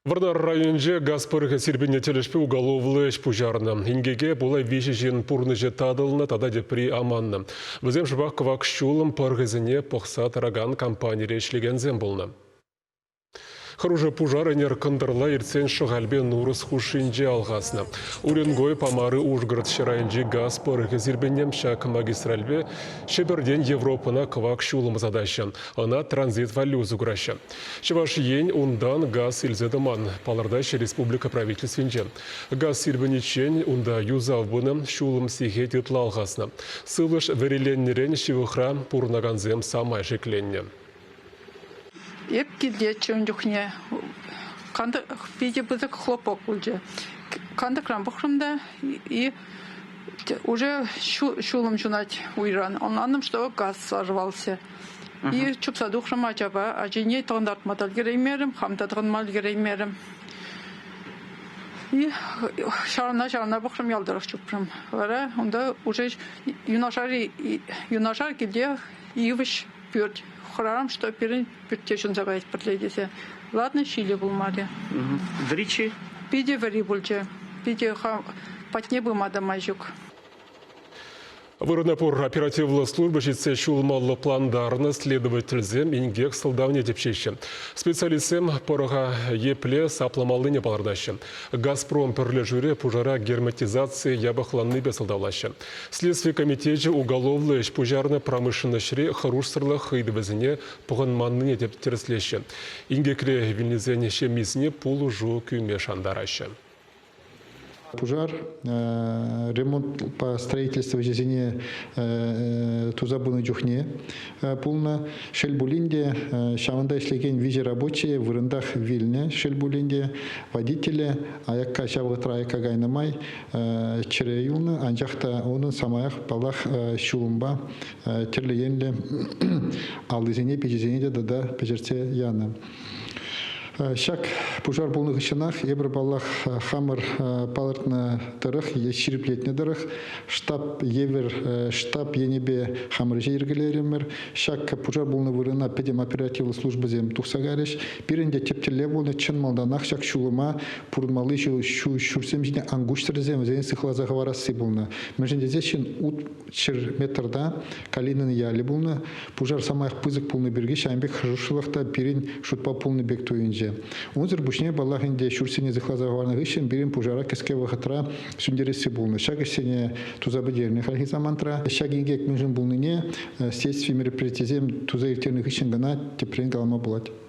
Вӑрнар районӗнче газ пӑрӑхӗ сирпӗннӗ тӗлӗшпе уголовлӑ ӗҫ пуҫарнӑ. Инкеке пула виҫӗ ҫын пурнӑҫӗ татӑлнӑ тата тепри аманнӑ. Вӗсем шӑпах кӑвак ҫулӑм пӑрӑхӗсене пӑхса тӑракан компанире ӗҫлекенсем пулнӑ. Хӑрушӑ пушар ӗнер кӑнтӑрла иртсен Шӑхальпе Нурӑс хушшинче алхаснӑ. Уренгой Памары Ужгород ҫӗр айӗнчи газ пӑрӑхӗ сирпӗннӗ. Ҫак магистральпе Ҫӗпӗртен Европӑна кӑвак ҫулӑм ӑсатаҫҫӗ. Ӑна транзит валли усӑ кураҫҫӗ. Чӑваш Ен унтан газ илсе тӑман, палӑртаҫҫӗ республика правительствинче. Газ сирпӗниччен унта юсав пынӑ, ҫулӑм сехет ытла алхаснӑ. Сывлӑш вӗриленнӗрен ҫывӑхра пурӑнакансем самай шикленнӗ. Эп килтеччӗ ун чухне. Питӗ пысӑк хлопок пулчӗ. Кантӑкран пӑхрӑм та и уже ҫулӑм ҫунать уйран. Ӑнлантӑм, что газ сорвался. И чупса тухрӑм ачапа. Ачине тӑхӑнтартма та ӗлкӗреймерӗм, хам та тӑхӑнма ӗлкӗреймерӗм. И ҫавна-ҫавна пӑхрӑм, ял тӑрӑх чупрӑм. Вара унта уже юнашар, юнашар килте йывӑҫ пӳрт. Хӑрарӑм, что пирӗн пӳрт те ҫунса каять пӗрле тесе. Ладно, ҫилӗ пулмарӗ. Вӗриччӗ? Питӗ вӗри пулчӗ. Питӗ патне пыма та май ҫук. Вырӑна пур оперативлӑ служба ҫитсе ҫулма лӑплантарнӑ следовательсем инкек сӑлтавне тӗпчеҫҫӗ. Специалистсем пӑрӑха епле сапламаллине палӑртаҫҫӗ. «Газпром» пӗрлешӳре пушара герметизаци япӑхланнипе сӑлтавлаҫҫӗ. Следстви комитечӗ уголовлӑ ӗҫ пуҫарнӑ промышленноҫри хӑрушсӑрлӑх ыйтӑвӗсене пӑхӑнманнине тӗрӗслеҫҫӗ. Инкекре вилнисен ҫемйисене пулӑшу кӳме шантараҫҫӗ. Пушар ремонтпа строительство ӗҫӗсене туса пынӑ чухне пулнӑ. Шел пулин те, ҫавӑнта ӗҫлекен виҫӗ рабочи вырӑнтах вилнӗ. Шел пулин те, водителӗ аякка ҫав вӑхӑтра аякка кайнӑ май чӗре юлнӑ. Анчах та унӑн самаях, паллах, ҫулӑмпа тӗрлӗ енлӗ аллисене, пичӗсене те тата пӗҫертсе янӑ. Ҫак пушар пулнӑ хыҫҫӑнах эпир, паллах, хамӑр палӑртнӑ тӑрӑх е ҫирӗплетнӗ тӑрӑх штаб евӗр штаб енӗпе хамӑр ӗҫе йӗркелерӗмӗр. Ҫак пушар пулнӑ вырӑна пӗтӗм оперативлӑ службӑсем тухса кайрӗҫ. Пирӗн те тӗп тӗллев пулнӑ чӑн малтанах ҫак ҫулӑма пурӑнмалли ҫуртсем ҫине ан куҫтӑр тесе вӗсене сыхласа хӑварасси пулнӑ. Мӗншӗн тесе ҫын ҫӗр метрта Калинин ялӗ пулнӑ. Пушар самаях пысӑк пулнӑ пирки ҫавӑн пек хӑрушлӑх та пирӗн шутпа пулнӑ пек туйӑнчӗ. Унсӑр пуҫне, паллах ӗнтӗ, ҫуртсене сыхласа хӑварнӑ хыҫҫӑн пирӗн пушара кӗске вӑхӑтра сӳнтересси пулнӑ. Ҫак ӗҫсене туса пӗтернӗ хальхи самантра. Ҫак инкек мӗншӗн пулнине следстви мероприятийӗсем туса ирттернӗ хыҫҫӑн кӑна тӗпрен калама пулать.